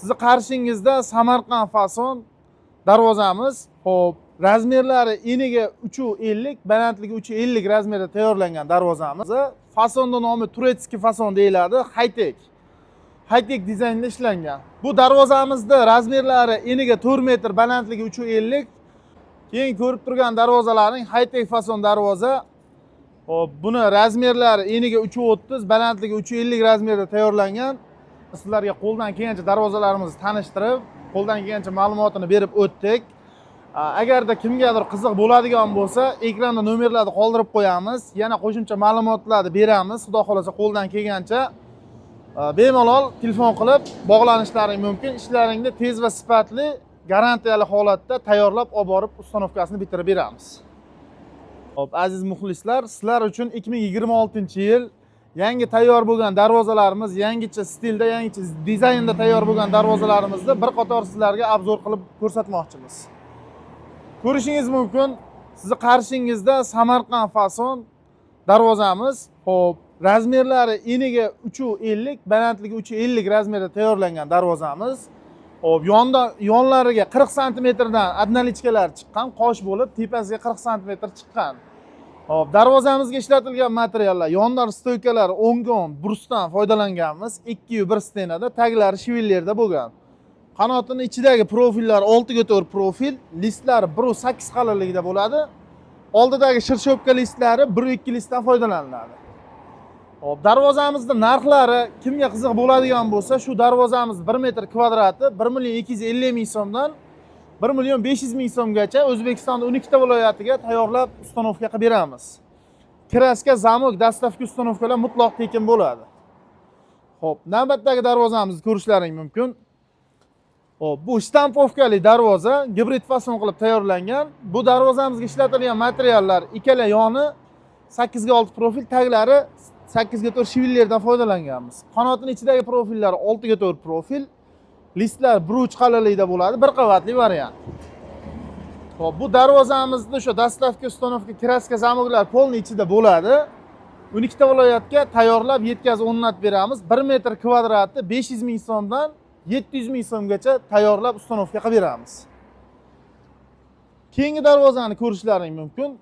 Sizni qarshingizda Samarqand fason darvozamiz. Xo'p, размер lari eniga 3.50, balandligi 3.50 размер da tayyorlangan darvozamiz. Fasonni nomi турецкий fason deyiladi, high-tech. High-tech dizaynda ishlangan. Bu darvozamizni размер lari eniga 4 metr, balandligi 3.50. Keyin ko'rib turgan darvozalaring high-tech fason darvoza. Xo'p, buni размер lari eniga 3.30, balandligi 3.50 размер da tayyorlangan. Sizlarga qo'ldan kelgancha darvozalarimizni tanishtirib, qo'ldan kelgancha ma'lumotini berib o'tdik. Agarda kimgadir qiziq bo'ladigan bo'lsa, ekranda nomerlarni qoldirib qo'yamiz. Yana qo'shimcha ma'lumotlarni beramiz. Xudo xohlasa, qo'ldan kelgancha bemalol telefon qilib bog'lanishlaring mumkin. Ishlaringni tez va sifatli, garantiyali holatda tayyorlab olib borib, установка sini bitirib beramiz. Xo'p, aziz muxlislar, sizlar uchun 2026-yil yangi tayyor bo'lgan darvozalarimiz, yangicha stilda, yangicha dizaynda tayyor bo'lgan darvozalarimizni bir qator sizlarga обзор qilib ko'rsatmoqchimiz. Ko'rishingiz mumkin, sizni qarshingizda Samarqand fason darvozamiz. Xo'p, размер lari eniga 3.50, balandligi 3.50 размер da tayyorlangan darvozamiz. Xo'p, yonda yonlariga 40 santimetrdan обналичка lar chiqqan, qosh bo'lib, tepasiga 40 santimetr chiqqan. Xo'p, darvozamizga ishlatilgan materiallar: yondor стойка lar 10 ga 10 брус dan foydalanganmiz. 2 yu 1 стена da, taglari швеллер da bo'lgan. Qanotini ichidagi profillar 6 ga 4 profil, listlari 1.8 qalinligida bo'ladi. Oldidagi шершёпка listlari 1.2 listdan foydalaniladi. Xo'p, darvozamizni narxlari kimga qiziq bo'ladigan bo'lsa, shu darvozamiz 1 metr kvadrati 1 million 250 ming so'mdan 1 million 500 ming so'mgacha O'zbekistonda 12 ta viloyatiga tayyorlab, установка qilib beramiz. Краска, замок, доставка, установка lar mutlaq tekin bo'ladi. Xo'p, navbatdagi darvozamizni ko'rishlaring mumkin. Xo'p, bu штамповка li darvoza, gibrid fason qilib tayyorlangan. Bu darvozamizga ishlatilgan materiallar: ikkala yoni 8 ga 6 profil, taglari 8 ga 4 швеллер dan foydalanganmiz. Qanotini ichidagi profillar 6 ga 4 profil, listlar 1.3 qalinlikda bo'ladi, bir qavatli variant. Xo'p, bu darvozamizni o'sha доставка, установка, краска, замок lar полный ichida bo'ladi. 12 ta viloyatga tayyorlab, yetkazib, o'rnatib beramiz. 1 metr kvadrati 500 ming so'mdan 700 ming so'mgacha tayyorlab, установка qilib beramiz. Keyingi darvozani ko'rishlaring mumkin.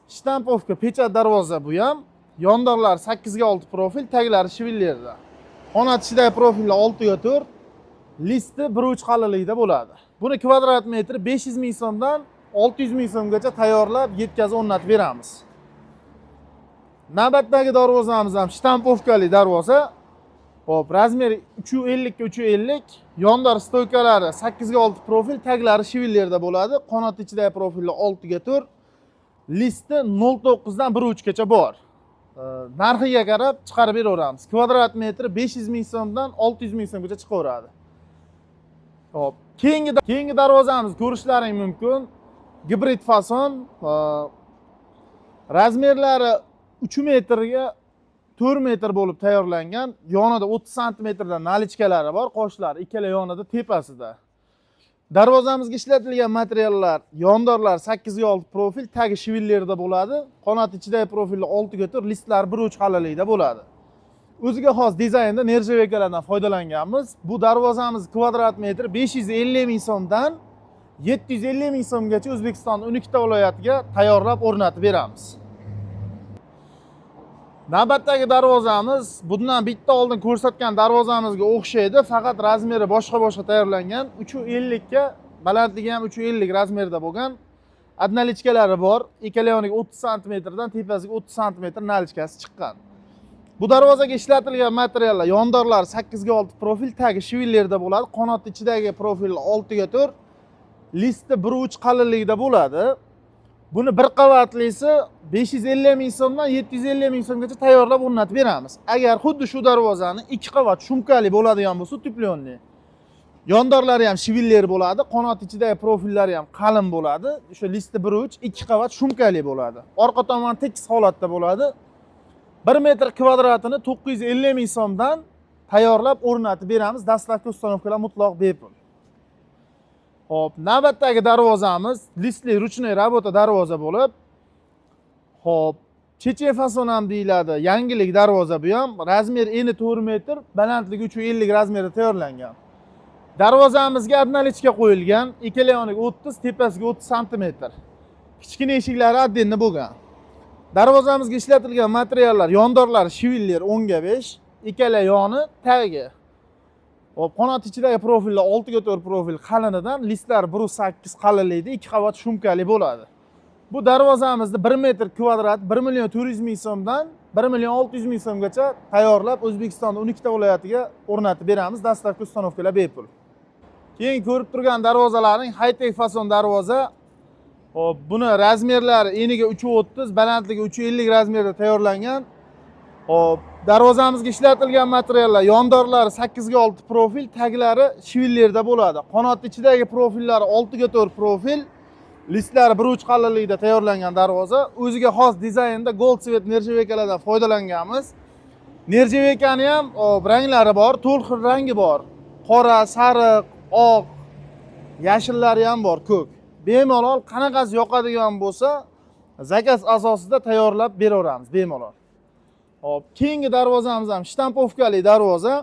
Штамповка, печать darvoza bu ham. Yondorlar 8 ga 6 profil, taglari швеллер da. Qanot ichidagi profillar 6 ga 4, listi 1.3 qalinlikda bo'ladi. Buni kvadrat metri 500 ming so'mdan 600 ming so'mgacha tayyorlab, yetkazib, o'rnatib beramiz. Navbatdagi darvozamiz ham штамповка li darvoza. Xo'p, размер i 3.50 ga 3.50, yondor стойка lari 8 ga 6 profil, taglari швеллер da bo'ladi. Qanot ichidagi profillar 6 ga 4, listi 0.9 dan 1.3 gacha bor. Narxiga qarab chiqarib beraveramiz. Kvadrat metri 500 ming so'mdan 600 ming so'mgacha chiqaveradi. Xo'p, keyingi darvozamiz ko'rishlaring mumkin. Gibrid fason, размер lari 3 metrga 4 metr bo'lib tayyorlangan. Yonida 30 santimetrdan наличка lari bor, qoshlari ikkala yonida, tepasida. Darvozamizga ishlatilgan materiallar: yondorlar 8 ga 6 profil, tagi швеллер da bo'ladi. Qanot ichidagi profillar 6 ga 4, listlar 1.3 qalinlikda bo'ladi. O'ziga xos dizaynda нержавейка lardan foydalanganmiz. Bu darvozamiz kvadrat metri 550 ming so'mdan 750 ming so'mgacha O'zbekistonning 12 ta viloyatiga tayyorlab, o'rnatib beramiz. Navbatdagi darvozamiz bundan bitta oldin ko'rsatgan darvozamizga o'xshaydi, faqat размер i boshqa boshqa tayyorlangan. 3.50 ga, balandligi ham 3.50 размер da bo'lgan. Обналичка lari bor. Ikkala yoniga 30 santimetrdan, tepasiga 30 santimetr наличка si chiqqan. Bu darvozaga ishlatilgan materiallar: yondorlar 8 ga 6 profil, tagi швеллер da bo'ladi. Qanot ichidagi profil 6 ga 4, listi 1.3 qalinligida bo'ladi. Buni bir qavatlisi 550 ming so'mdan 750 ming so'mgacha tayyorlab, o'rnatib beramiz. Agar xuddi shu darvozani ikki qavat шумка li bo'ladigan bo'lsa, утеплённый. Yondorlari ham швеллер bo'ladi, qanot ichidagi profillari ham qalin bo'ladi. O'sha listi 1.3, ikki qavat шумка li bo'ladi. Orqa tomon tekis holatda bo'ladi. 1 metr kvadratini 950 ming so'mdan tayyorlab, o'rnatib beramiz. Доставка, установка lar mutlaq bepul. Xo'p, navbatdagi darvozamiz listli, ручной работа darvoza bo'lib, xo'p, chechen fason ham deyiladi. Yangilik darvoza bu ham. Размер eni 4 metr, balandligi 3.50 размер da tayyorlangan. Darvozamizga обналичка qo'yilgan, ikkala yoniga 30, tepasiga 30 santimetr. Kichkina eshiklari отдельно bo'lgan. Darvozamizga ishlatilgan materiallar: yondorlari швеллер 10 ga 5, ikkala yoni, tagi. Hop, qanot ichidagi profillar 6 ga 4 profil qalinidan, listlari 1.8 qalinlikda, ikki qavat шумка li bo'ladi. Bu darvozamizni 1 metr kvadrat 1 million 400 ming so'mdan 1 million 600 ming so'mgacha tayyorlab, O'zbekistonda 12 ta viloyatiga o'rnatib beramiz. Доставка, установка lar bepul. Keyin ko'rib turgan darvozalaring high-tech fason darvoza. Hop, buni размер lari eniga 3.30, balandligi 3.50 размер da tayyorlangan. Hop, darvozamizga ishlatilgan materiallar: yondorlari 8 ga 6 profil, taglari швеллер da bo'ladi. Qanot ichidagi profillari 6 ga 4 profil, listlari 1.3 qalinlikda tayyorlangan darvoza. O'ziga xos dizaynda gold цвет нержавейка lardan foydalanganmiz. Нержавейка ni ham, hop, ranglari bor, to'rt xil rangi bor. Qora, sariq, oq, yashillari ham bor, ko'k. Bemalol qanaqasi yoqadigan bo'lsa, заказ asosida tayyorlab beraveramiz bemalol. Hop, keyingi darvozamiz ham штамповка li darvoza.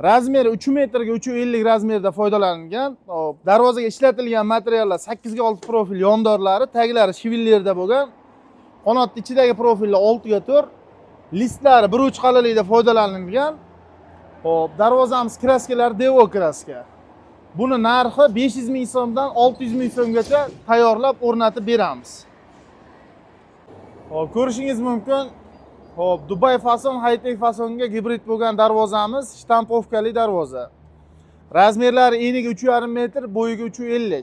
Размер i 3 metrga 3.50 размер da foydalanilgan. Hop, darvozaga ishlatilgan materiallar 8 ga 6 profil yondorlari, taglari швеллер da bo'lgan. Qanot ichidagi profillar 6 ga 4, listlari 1.3 qalinlikda foydalanilgan. Hop, darvozamiz краска lari devo краска. Buni narxi 500 ming so'mdan 600 ming so'mgacha tayyorlab o'rnatib beramiz. Hop, ko'rishingiz mumkin. Hop, Dubay fason, high-tech fasonga gibrid bo'lgan darvozamiz, штамповка li darvoza. Размер lari eniga 3,5 metr, bo'yiga 3.50.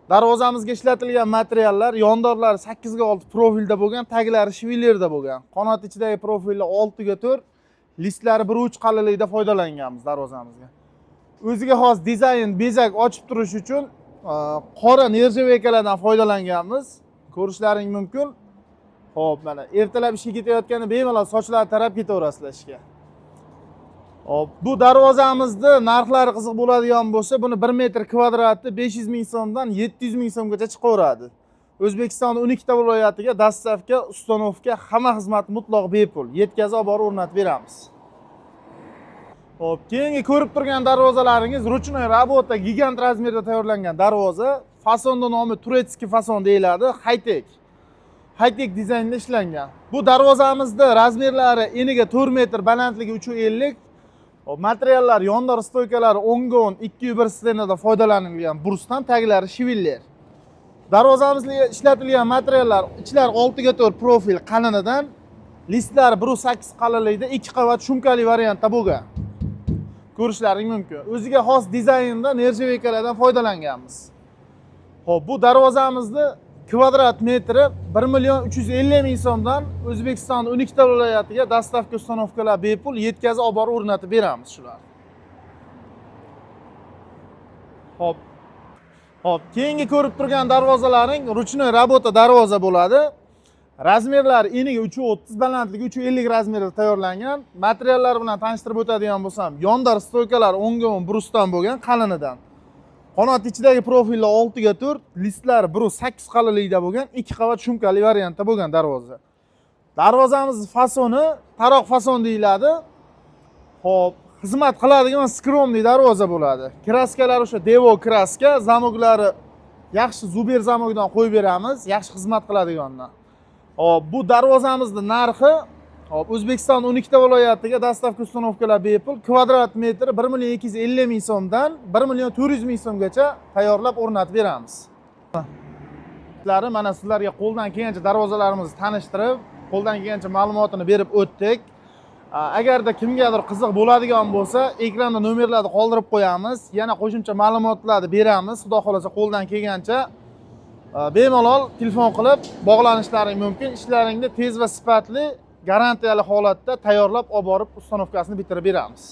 Darvozamizga ishlatilgan materiallar: yondorlari 8 ga 6 profilda bo'lgan, taglari швеллер da bo'lgan. Qanot ichidagi profillar 6 ga 4, listlari 1.3 qalinlikda foydalanganmiz darvozamizga. O'ziga xos dizayn, bezak ochib turish uchun qora нержавейка lardan foydalanganmiz. Ko'rishlaring mumkin. Hop, mana ertalab ishga ketayotganda bemalol sochlarni tarab ketaverasizlar ishga. Hop, bu darvozamizni narxlari qiziq bo'ladigan bo'lsa, buni 1 metr kvadrati 500 ming so'mdan 700 ming so'mgacha chiqaveradi. O'zbekistonning 12 ta viloyatiga доставка, установка, hamma xizmat mutlaq bepul. Yetkazib olib borib o'rnatib beramiz. Hop, keyingi ko'rib turgan darvozalaringiz ручной работа, gigant размер da tayyorlangan darvoza. Fasonni nomi турецкий fason deyiladi, high-tech. High-tech dizaynda ishlangan. Bu darvozamizni размер lari eniga 4 metr, balandligi 3.50. Hop, materiallar yondor стойка lari 10 ga 10, 2.1 стена da foydalanilgan брус dan, taglari швеллер. Darvozamizga ishlatilgan materiallar ichlari 6 ga 4 profil qalinidan, listlari 1.8 qalinlikda, ikki qavat шумка li variantda bo'lgan. Ko'rishlaring mumkin. O'ziga xos dizaynda нержавейка lardan foydalanganmiz. Hop, bu darvozamizni kvadrat metri 1 million 350 ming so'mdan O'zbekistonning 12 ta viloyatiga доставка, установка lar bepul, yetkazib olib borib o'rnatib beramiz shularni. Hop. Hop, keyingi ko'rib turgan darvozalaring ручной работа darvoza bo'ladi. Размер lari eniga 3.30, balandligi 3.50 размер da tayyorlangan. Materiallar bilan tanishtirib o'tadigan bo'lsam, yondor стойка lar 10 ga 10 брус dan bo'lgan, qalinidan. Qanot ichidagi profillar 6 ga 4, listlari 1.8 qalinlikda bo'lgan, ikki qavat шумка li variantda bo'lgan darvoza. Darvozamiz fasoni taroq fason deyiladi. Hop, xizmat qiladigan скромный darvoza bo'ladi. Краска lari o'sha devo краска, замок lari yaxshi Zuber замок dan qo'yib beramiz, yaxshi xizmat qiladigandan. Hop, bu darvozamizni narxi, hop, O'zbekiston 12 ta viloyatiga доставка, установка lar bepul, kvadrat metri 1 million 250 ming so'mdan 1 million 400 ming so'mgacha tayyorlab o'rnatib beramiz. Mana sizlarga qo'ldan kelgancha darvozalarimizni tanishtirib, qo'ldan kelgancha ma'lumotini berib o'tdik. Agarda kimgadir qiziq bo'ladigan bo'lsa, ekranda nomerlarni qoldirib qo'yamiz. Yana qo'shimcha ma'lumotlarni beramiz. Xudo xohlasa, qo'ldan kelgancha bemalol telefon qilib bog'lanishlaring mumkin. Ishlaringni tez va sifatli, garantiyali holatda tayyorlab olib borib, установка sini bitirib beramiz.